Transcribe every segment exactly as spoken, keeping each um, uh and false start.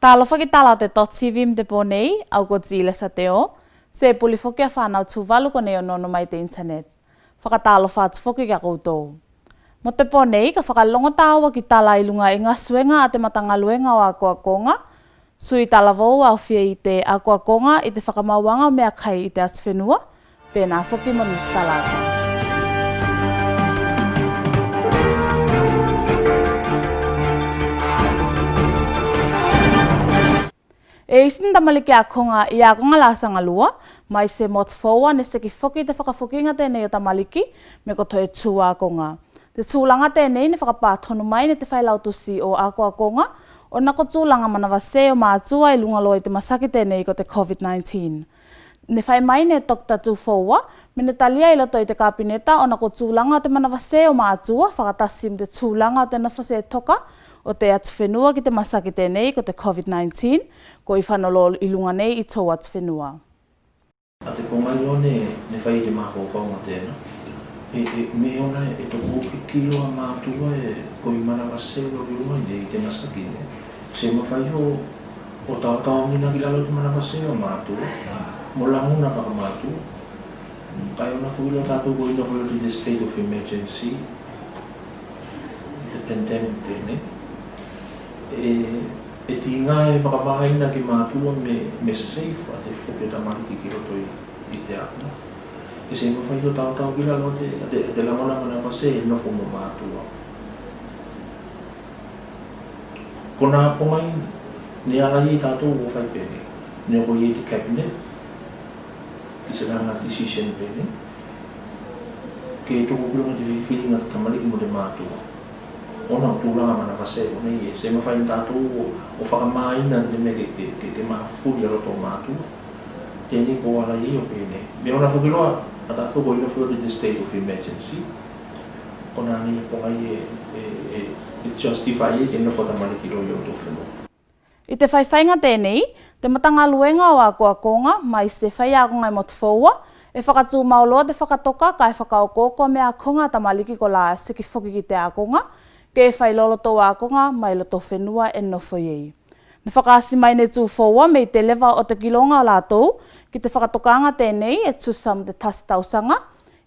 Talofa ki tala o te dot T V mo te po nei, au ko Tilesa Teo, se puli foki a fanau Tuvalu konei e onoono mai i te internet. Fakatalofa atu foki ki a koutou. Mo te po nei, ka fakalogo taua ki tala i luga i gasuega a te matagaluega o akoakoga, sui talavou aofia i te akoakoga i te fakamauaga o meakai i te atufenua, penā foki mo nisi tala aka. E isi ne tamaliki akoga i akoga lasaga lua, maise Motufoua, ne seki foki i te fakafokiga tenei o tamaliki me ko toe tu akoga. Te tulaga tenei ne fakapatonu mai ne te failautusi o akoakoga, ona ko tulaga manavase o matua i luga loa i te masaki tenei ko te COVID nineteen. Ne fai mai ne Doctor Tufoua me ne talia i loto i te Kapineta ona ko tulaga o te manavase o matua fakatasi mo te tulaga o te nofo se toka o te atufenua ki te masaki tenei ko te COVID nineteen, koi fano loa i luga nei i tou atufenua. A te pogai loa ne, ne fai i te mafaufauga tenā. E, e, me ona e toko ke kilo a matua e koi manavase loa i luga i te, i te masaki nei. Se mafai o, o taotaomia ki lalo te manavase o matua mo lagona fakamatua. Kae ona foki loa tatou koi nofo i te state of emergency, i te pandemic tenei. E, e tiga e fakamaina ki matua me, me safe a te foki o tamaliki ki loto i, i te akoga. E se mafai o taotao ki lalo a te, a te, a te lagona manavase e nofo mo matua. Ko na pogai ne ala i ei tatou o fai penei, ne oko i ei te Cabinet ki se laga decision penei ke toko ki luga i te filifiliga a te tamaliki mo te matua. Ona o tulaga manavase konei e se mafai ne tatou o, o fakamaina te mea ke, ke, ke, ke mafuli a loto o matua. Tenei ko ala i ei o penei. Me ona foki loa a tatou koi nofo i te state of emergency. Konā nei e pogai e, e, e, e justify ei ke nofo tamaliki loa i o tou fenua. I te faifaiga tenei, te matagaluega o akoakoga, maise faiakoga i Motufoua, e fakatumau loa te fakatoka kae fakaokooko a meakoga a tamaliki kolā e seki foki ki te akoga, ke fai loa lotou akoga mai lotou fenua e nofo i ei. Ne fakaasi mai ne Tufoua me i te leva o te kiloga o latou ki te fakatokaga tenei e tusa mo te tasi tausaga,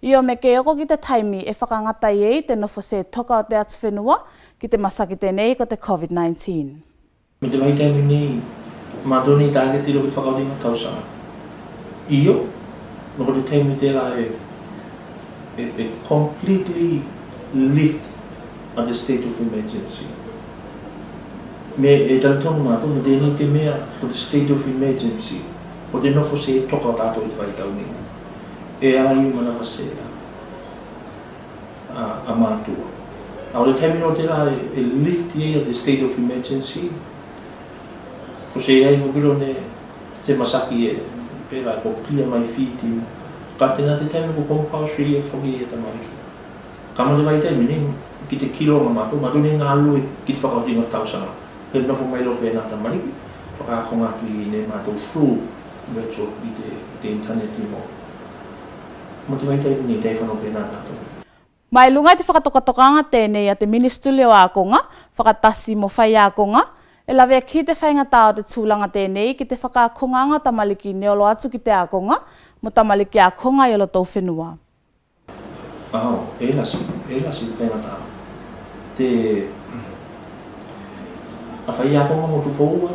io me ke oko ki te taimi e fakagata i ei te nofo se toka o te atufenua ki te masaki tenei ko te COVID nineteen. Me te vaitaimi nei, matou nei target loa ki te fakaotiga tausaga. Io, me ko te taimi telā e, e, e completely lift a te state of emergency. Me e talitonu matou, me tenei te mea, ko te state of emergency, ko te nofo se toka o tatou i te vaitau nei. E ala i ei manavase a, a matua. A o te taimi loa telā e, e lift i ei a te state of emergency, ko seai foki loa ne te masaki e, pelā ko clear mai Fiti. Kae tenā te taimi ko compulsory e foki e tamaliki. Kae mo te vaitaimi nei, ki te kiloga a matou, matou nei galue ki te fakaotiga tausaga. Ke nofo mai loa penā tamaliki, fakaakoga atu i ei ne matou through virtual i te, i te internet i mo. Mo te vaitaimi nei, tai fano penā tatou. Mai luga i te fakatokatokaga tenei a te Minisituli o Akoga, fakatasi mo faiakoga, e lavea ki te faigata o te tulaga tenei ki te fakaakogaga o tamaliki ne olo atu ki te akoga, mo tamaliki akoga i olotou fenua. Ao, e lasi, e lasi te faigata. Te, a faiakoga Motufoua,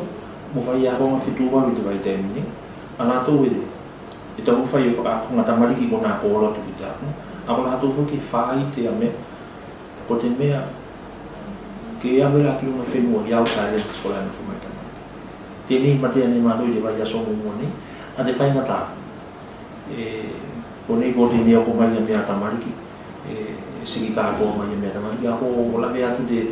mo faiakoga Fetuvalu i te vaitaimi nei, a latou e, e taumafai o fakaakoga tamaliki konā ko olo atu ki te akoga. A ko latou foki e faite a mea, ko te mea ke ave la ki luga i fenua i au talent kolā e nofo mai tamaliki. Tenei matea nei matou i te vaiaso muamua nei, a te faigata. E, konei ko tenei oko mai a mea tamaliki, e, e seki katoa mai a mea tamaliki, a ko lavea atu te,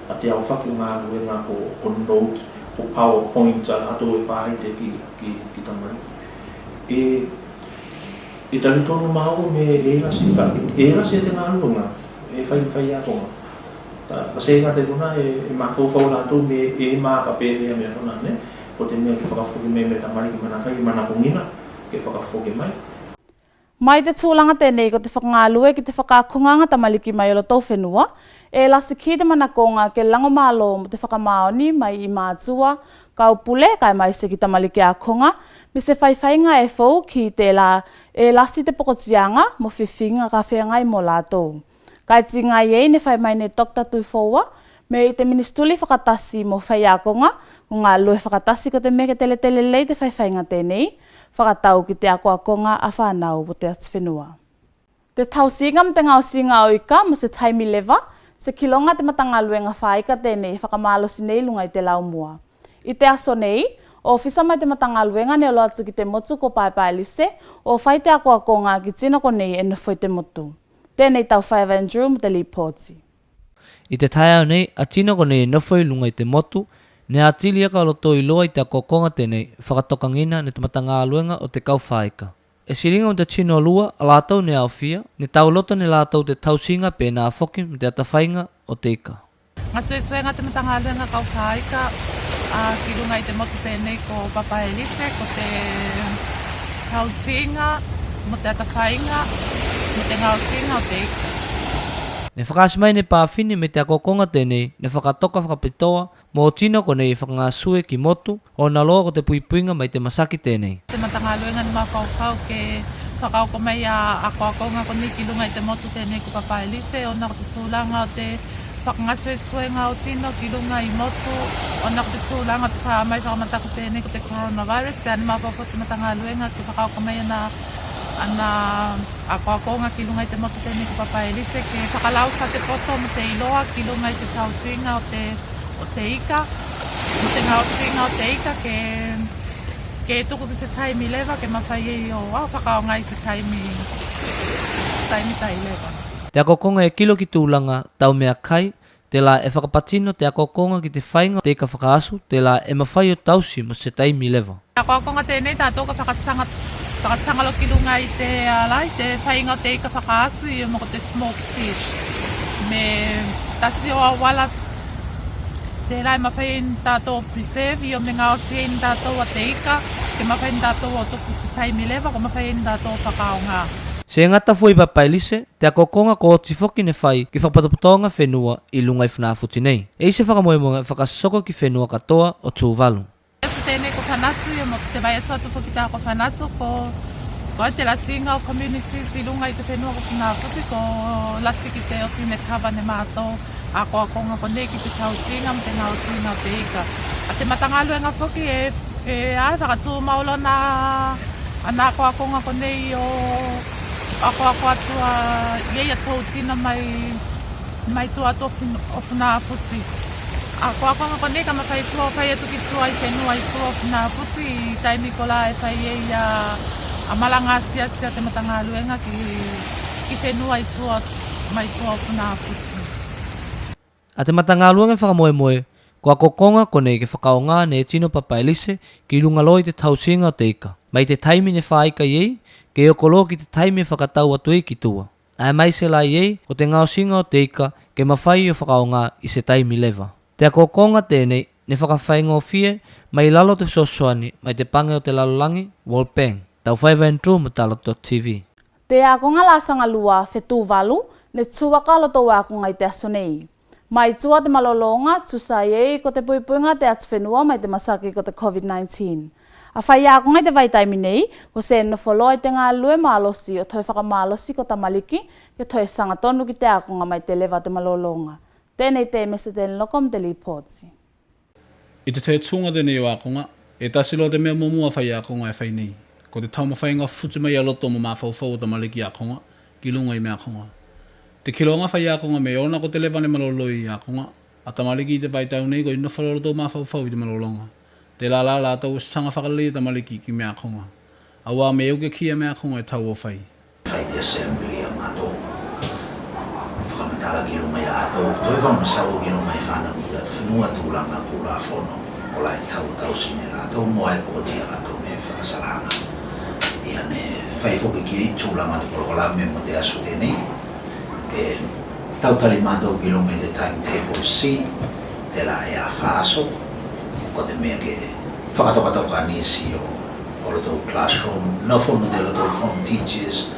a te aofaki o galuega ko, ko note, ko PowerPoint, a latou e faite ki, ki, ki tamaliki. E, e talitonu maua me e lasi, e lasi a te galuega e fai, faiakoga. Ka, ka se gata i konā e, e mafaufau latou me e maka pelā mea konā nei, ko te mea ke fakafoki mai mea tamaliki manafai, manakogina ke fakafoki mai. Mai te tulaga tenei ko te fakagalue ki te fakaakogaga tamaliki mai olotou fenua, e lasi ki te manakoga ke lagomalo mo te fakamaoni mai i matua, Kaupule, kae maise ki tamaliki akoga, me se faifaiga e fou ki tela e lasi te pokotiaga mo fifiga ka feagai mo latou. Kae tiga i ei ne fai mai ne Tokita Tuifoua, me i te Minisituli fakatasi mo faiakoga, ko galue fakatasi ko te mea ke teletele lei te faifaiga tenei, fakatau ki te akoakoga a fanau o te atufenua. Te tausiga mo te gaosiga o ika mo se taimi leva, se kiloga te matagaluega faika tenei e fakamalosi nei i luga i te laumua. I te aso nei, ofisa mai te matagaluega ne olo atu ki te motu ko Paepaelise, o fai te akoakoga ki tino konei e nofo i te motu. Tenei Taufaiva Andrew mo te lipoti. I te taeao nei, a tino konei e nofo i luga i te motu, ne atili aka loto iloa i te akoakoga tenei, fakatokagina ne te matagaluega o te kau faika. E siliga mo te tino lua a latou ne aofia, ne tauloto ne latou te tausiga penā foki mo te atafaiga o te ika. Gasuesuega te matagaluega kau faika, a, ki luga i te motu tenei ko Paepaelise, ko te tausiga mo te atafaiga mo te gaosiga o te ika. Ne fakaasi mai ne Pafini me te akoakoga tenei ne fakatoka fakapitoa mo tino konei e fakagasue ki motu, ona loa ko te puipuiga mai te masaki tenei. Te matagaluega ne mafaufau ke fakaoko mai a akoakoga konei ki luga i te motu tenei ko Paepaelise, ona ko te tulaga o te fakagasuesuega o tino ki luga i motu, ona ko te tulaga o te fa mai fakamataku tenei ko te coronavirus, te a ne mafaufau te matagaluega ke fakaoko mai ana, ana akoakoga ki luga i te motu tenei ko Paepaelise ke fakalausa te poto mo te iloa ki luga i te tausiga o te, o te ika, mo te gaosiga o te ika ke, ke tuku ki se taimi leva ke mafai ei o, a, fakaaoga i se taimi, taimi tai leva. Te akoakoga e kilo ki tulaga tau meakai, tela e fakapatino te akoakoga ki te faiga o te ika fakaasu, tela e mafai o tausi mo se taimi leva. Akoakoga tenei tatou ka fakasaga, fakasaga loa ki luga i te, a, la, i te faiga o te ika fakaasu, io, mo ko te smoke fish. Me tasi o auala tela e mafai ei ne tatou o preserve, io, me gaosi ei ne tatou a te ika, ke mafai ne tatou o tuku se taimi leva, ko mafai ei ne tatou o fakaaoga. Se gata fua i Paepaelise, te akoakoga ko oti foki ne fai ki fakapotopotoga fenua i luga i Funafuti nei. E isi fakamoemoega e fakasoko ki fenua katoa o Tuvalu. Aso tenei ko fanatu, io, mo te vaiaso atu foki tela ko fanatu, ko, ko te lasiga o communities i luga i te fenua ko Funafuti, ko lasi ki te oti ne cover ne matou akoakoga konei ki te tausiga mo te gaosiga o te ika. A te matagaluega foki e, e a fakatumau loa ana, ana akoakoga konei o akoako atu a, i ei a tou tino mai, mai tua atu o Fun-, o Funafuti. Akoakoga konei ka mafai fua o fai atu ki tua i fenua i tua o Funafuti, i taimi kola e fai ei a, a malaga asiasi a te matagaluega ki, ki fenua i tua, mai tua o Funafuti. A te matagaluega e fakamoemoe ko akoakoga konei ke fakaaoga ne tino Paepaelise ki luga loa i te tausiga o te ika. Mai te taimi ne faika i ei, ke oko loa ki te taimi e fakatau atu ei ki tua. Ae maise la i ei, ko te gaosiga o te ika ke mafai o fakaaoga i se taimi leva. Te akoakoga tenei ne fakafaigofie mai lalo o te fesoasoani mai te page o te lalolagi, World Bank. Taufaiva Andrew mo tala dot T V. Te akoga lasaga lua Fetuvalu ne tu aka lotou akoga i te aso nei. Mai tua te malologa, tusa i ei ko te puipuiga te atufenua mai te masaki ko te COVID nineteen. A faiakoga i te vaitaimi nei, ko se nofo loa i te galue malosi o toe fakamalosi ko tamaliki, ke toe saga tonu ki te akoga mai te leva o te malologa. Tenei te Mese Teneloko mo te lipoti. I te toe tuga tenei o akoga, e tasi loa te mea muamua faiakoga e fai nei. Ko te taumafaiga futi mai a loto mo mafaufau o tamaliki akoga, ki luga i mea akoga. Te kiloga faiakoga me ona ko te leva ne malolo i akoga, a tamaliki i te vaitau nei koi nofo loa lotou mafaufau i te malologa. Tela la latou e saga fakalei a tamaliki ki mea akoga. Auā me uke ki a mea akoga e tau o fai. Fai te assembly a matou. Fakamatala ki luga i a latou, toe fakamasau ki luga i fanau i te fenua tulaga kulafono, kola e tau tausi ne latou mo e pokotia latou ne fakasalaga. Ia ne fai foki ki ei tulaga te polokalame mo te aso tenei. E tautali matou ki luga i te timetable C, tela e a fa aso, ko te mea ke fakatokatoka nisi o, o lotou classroom, nofo mo te lotou form teachers,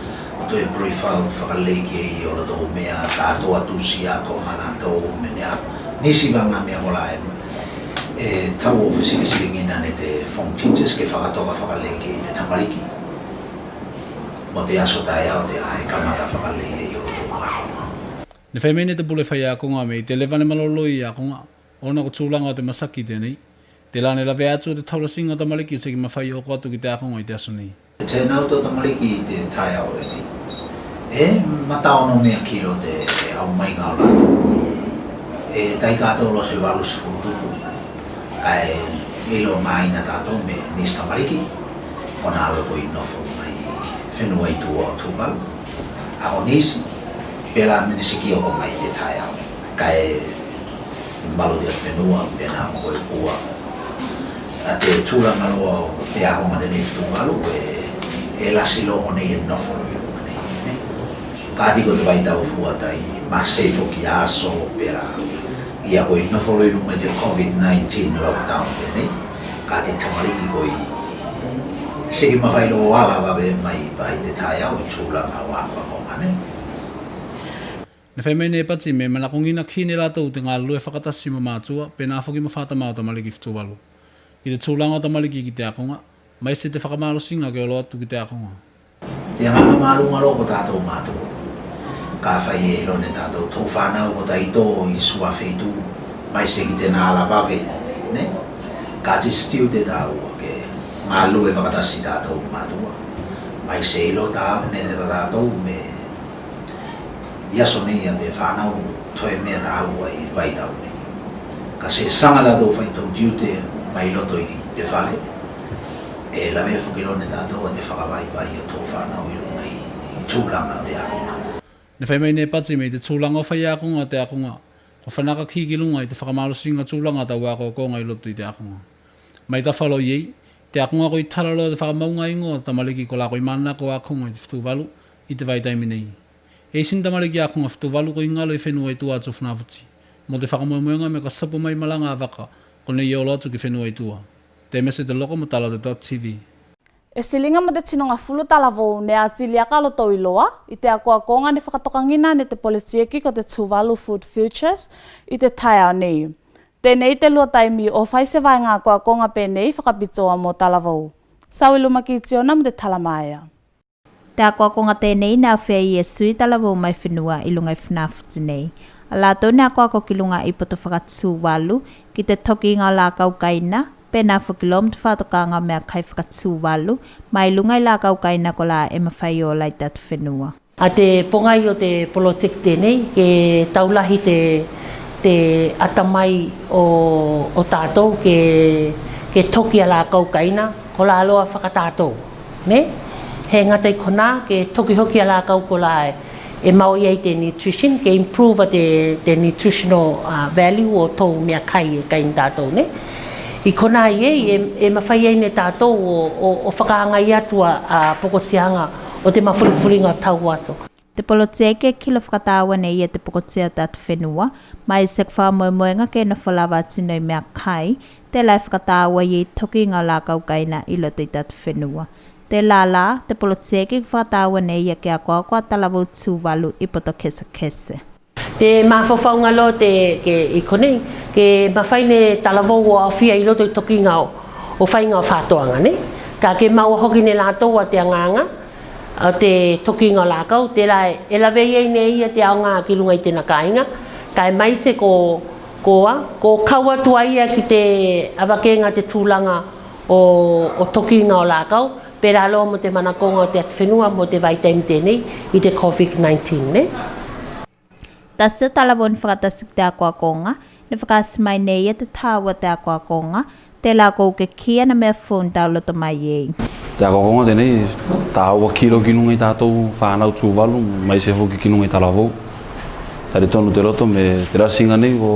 o toe brief out fakalei ki ei o lotou mea katoa, tusi akoga a latou, me ne a, nisi vaega mea kola e, E tau o fesilisili gina ne te form teachers ke fakatoka fakalei ki te tamaliki mo te aso taeao telā e kamata fakalei ei o lotou akoga. Ne fai mai ne te pule faiakoga me i te leva ne malolo i akoga ona ko tulaga o te masaki tenei. Telā ne lavea atu o te taulasiga o tamaliki e seki mafai o oko atu ki te akoga i te aso nei. Te turnout o tamaliki i te taeao nei e mataono mea ki loa te aumaiga o latou. E tai katou loa se valusefulu tupu. Kae iloa mai ne tatou me nisi tamaliki konā loa koi nofo mai fenua i tua o Tuvalu. A ko nisi pelā me ne seki oko mai i te taeao. Kae malo te fenua penā mo koe kua. A te tulaga loa o te akoga tenei i Tuvalu e, e lasi loa konei e nofo loa i luga nei, ne? Kāti ko te vaitau fua tai masei foki aso pelā ia koi nofo loa i luga i te COVID nineteen lockdown tenei. Kāti tamaliki koi seki mafai loa o ala vave mai i te taeao i tulaga o akoakoga nei. Ne fai mai ne Pati me manakogina ki ne latou te galue fakatasi mo mātua penā foki mo fakatama o tamaliki i Tuvalu i te tulaga o tamaliki ki te akoga, maise te fakamalosiga ke olo atu ki te akoga. Te agaga maluga loa ko tatou mātua. Kafai e iloa ne tatou tou fanau ko taito i suā feitu, maise ki tenā ala vave, ne? Kāti still te tāua ke galue fakatasi tatou mātua. Maise iloa tā ne te tatou me i aso nei a te fanau toe mea tāua i vaitau nei. Kae se saga tatou fai tou tiute mai loto i te fale, e lavea foki loa ne tatou a te fakavaivai o tou fanau i luga i tulaga o te akoga. Ne fai mai ne Pati me i te tulaga o faiakoga o te akoga ko fanaka ki ki luga i te fakamalosiga tulaga tau akoakoga i loto i te akoga. Mai tafa loa i ei, te akoga koi tala loa te fakamauga igoa o tamaliki kolā koi manako akoga i te Fetuvalu i te vaitaimi nei. E isi ne tamaliki akoga Fetuvalu koi galo i fenua i tua atu Funafuti mo te fakamoemoega me ka sopo mai malaga a vaka konei e olo atu ki fenua i tua. Te Mese Teloko mo tala o te dot TV. E siliga mo te tino gafulu talavou ne atili aka lotou iloa i te akoakoga ne fakatokagina ne te polotieki ko te Tuvalu Food Futures i te taeao nei. Tenei te lua taimi o fai se vaega akoakoga penei fakapitoa mo talavou. Sau i luma ki Tiona mo te tala maea. Te akoakoga tenei ne aofia i e sui talavou mai fenua i luga i Funafuti nei. A latou ne akoako ki luga i poto faka-Tuvalu ki te tokiga o lakau kaina penā foki loa mo te fakatokaga o meakai faka-Tuvalu mai luga i lakau kaina kolā e mafai o ola i te atufenua. A te pogai o te polotieki tenei ke taulahi te, te atamai o, o tatou ke, ke toki a lakau kaina kolā loa fakatatou, ne? He gata i konā ke toki hoki a lakau kolā e, e maua i ei te nutrition, ke improve a te, te nutritional, uh, value o tou meakai e kai ne tatou, ne? I konā i ei e, e mafai ei ne tatou o, o, o fakaagai atu a, a pokotiaga o te mafulifuliga o tau aso. Te polotieki e kilo fakatāua ne ia te pokotia o te atufenua, maise ko fakamoemoega ke nofo lava a tino i meakai telā e fakatāua i ei tokiga o lakau kaina i loto i te atufenua. Telā la te polotieki ko fakatāua ne ia ke akoako a talavou Tuvalu i poto kesekese. Te mafaufauga loa te, ke i konei ke mafai ne talavou o aofia i loto i tokiga o, o faiga o fatoaga, ne? Kae ke maua hoki ne latou a te agaga o te tokiga o lakau, telā e lavea ei ne ia te aoga ki luga i tena kāiga, kae maise ko, ko a, ko kau atu a ia ki te avakega te tulaga o, o tokiga o lakau, pelā loa mo te manakoga o te atufenua mo te vaitaimi tenei i te COVID nineteen, ne? Tasi o talavou ne fakatasi ki te akoakoga ne fakaasi mai ne ia te tāua o te akoakoga, telā ko uke ki ana mea fou ne tauloto mai ei. Te akoakoga tenei tāua kilo ki luga i tatou fanau Tuvalu, maise foki ki luga i talavou. Talitonu te loto me te lasiga nei ko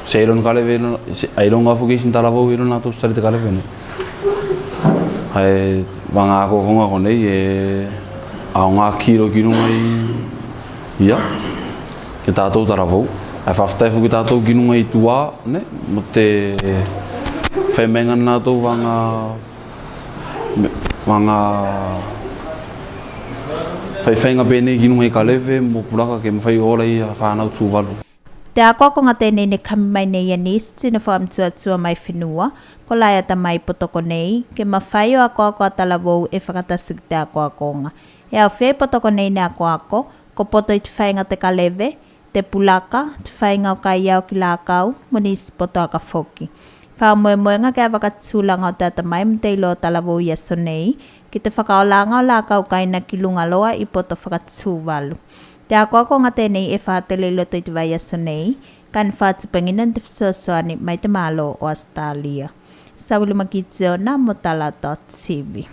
se iloga kaleve, se iloga foki isi talavou iloga tou se tali te kaleve nei. Ae vaega akoakoga konei e aoga kilo ki luga i, ia, ke tatou talavou. Ae fakafetai foki tatou ki luga i tua, ne, mo te fai mai gana latou vaega, vaega faifaiga penei ki luga i kaleve mo pulaka ke mafai o ola i a fanau Tuvalu. Te akoakoga tenei ne kami mai nei a nisi tino fakamatuatua mai fenua kolā e ata mai i poto konei ke mafai o akoako a talavou e fakatasi ki te akoakoga. E aofia i poto konei ne akoako ko poto i te faiga o te kaleve, te pulaka, te faiga o kaiao ki lakau mo nisi poto aka foki. Fakamoemoega ke avaka te tulaga o te ata mai mo te iloa o talavou i aso nei ki te fakaolaga o lakau kaina ki luga loa i poto faka-Tuvalu. Te akoakoga tenei e fakatele i loto i te vaiaso nei kae ne fakatupegina ne te fesoasoani mai te Malo o Ausetalia. Saulima Kitiona mo tala dot TV.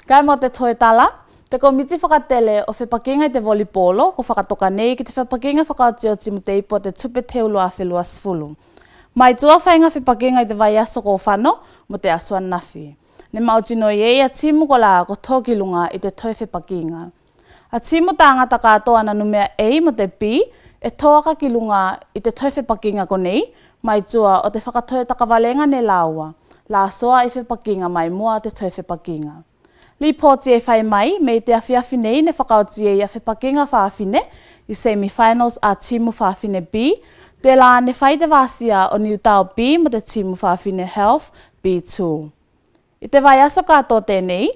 Kae mo te toe tala, te komiti fakatele o fepakiga i te volipolo ko fakatoka nei ki te fepakiga fakaotioti mo te ipu o te Tupe Teu lua afe lua sefulu. Mai tua faiga fepakiga i te vaiaso ko fano mo te aso anafi. Ne mautino i ei a timu kolā ko to ki luga i te toe fepakiga. A timu tagata katoa nanumea A mo te B e to aka ki luga i te toe fepakiga konei, mai tua o te fakatoe takavalega ne laua la soa i fepakiga mai mua o te toe fepakiga. Lipoti e fai mai me i te afiafi nei ne fakaoti ei a fepakiga fafine i semifinals a timu fafine B, telā ne fai te vasia o Niutao B mo te timu fafine Health B two. I te vaiaso katoa tenei,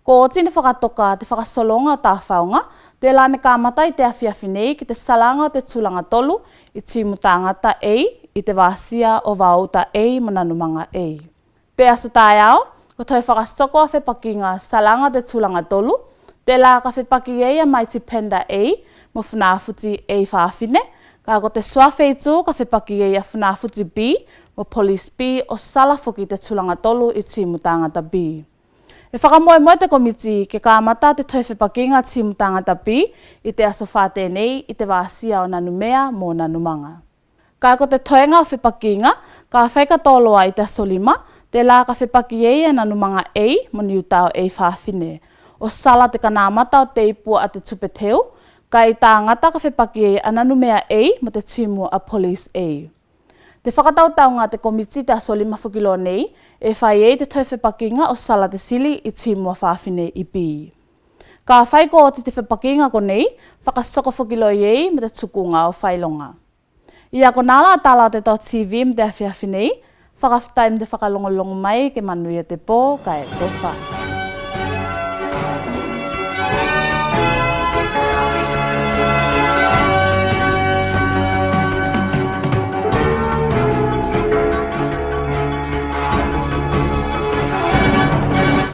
ko oti ne fakatoka te fakasologa o tafaoga, telā ne kamata i te afiafi nei ki te salaga o te tulaga tolu i timu tagata A i te vasia o vaouta A mo nanumaga A. Te aso taeao, ko toe fakasoko a fepakiga salaga o te tulaga tolu, telā ka fepaki ei a Mighty Panda A mo Funafuti A fafine, kae ko te suā feitu ka fepaki ei a Funafuti B mo Police B o sala foki te tulaga tolu i timu tagata B. E fakamoemoe te komiti ke kamata te toe fepakiga timu tagata B i te aso fa tenei i te vasia o nanumea mo nanumaga. Kae ko te toega o fepakiga ka fai katoa loa i te aso lima, telā ka fepaki ei a nanumaga A mo Niutao A fafine o sala te kanamata o te ipu a te Tupe Teu, kae i tagata ka fepaki ei a nanumea A mo te timu a Police A. Te fakatautauga a te komiti te aso lima foki loa nei e fai ei te toe fepakiga o sala te sili i timu a fafine i B. Ka fai ko oti te fepakiga konei, fakasoko foki loa i ei mo te tukuga o failoga. Ia konā la tala o te dot TV mo te afiafi nei. Fakafetai mo te fakalogologo mai, ke manuia te po kae tofa.